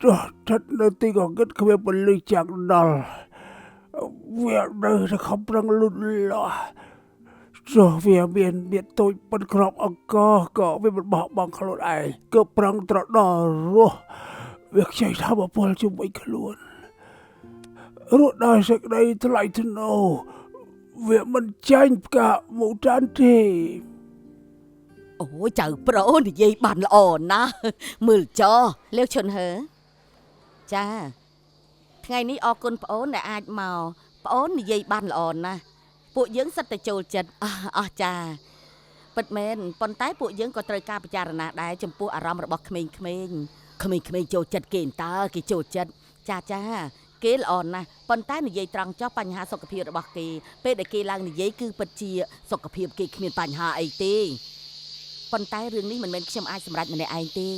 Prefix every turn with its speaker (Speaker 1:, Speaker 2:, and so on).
Speaker 1: ទោះស្ថិតនៅទីងងឹតគ្មានពន្លឺចាំងដល់វានៅតែខំប្រឹងលូតលាស់ទោះវាមានមៀតតូចប៉ុនក្របអង្គក៏វាមិនបោះបង់ខ្លួនឯងគឺប្រឹងត្រដល់រស់វាខ្ចីធម៌ពលជាមួយខ្លួនរស់ដោយសេចក្តីថ្លៃថ្នូរវាមិនចាញ់ផ្កាមូតានទេ
Speaker 2: អូយចៅប្រុសនិយាយបានល្អណាស់មើលចោ
Speaker 3: លាវឈុនហឺចាថ្ងៃនេះអរគុណប្អូនដែលអាចមកប្អូននិយាយបានល្អណាស់ពួកយើងសិតតែចូលចិត្តអស់អស់ចាពិតមែនប៉ុន្តែពួកយើងក៏ត្រូវការពិចារណាដែរចំពោះអារម្មណ៍របស់ក្មេងៗក្មេងៗចូលចិត្តគេតើគេចូលចិត្តចាចាគេល្អណាស់ប៉ុន្តែនិយាយត្រង់ចោះបញ្ហាសុខភាពរបស់គេពេលដែលគេឡើងនិយាយគឺពិតជាសុខភាពគេគ្មានបញ្ហាអីទេប៉ុន្តែរឿងនេះមិនមែនខ្ញុំអាចសម្រេចម្នាក់ឯងទេ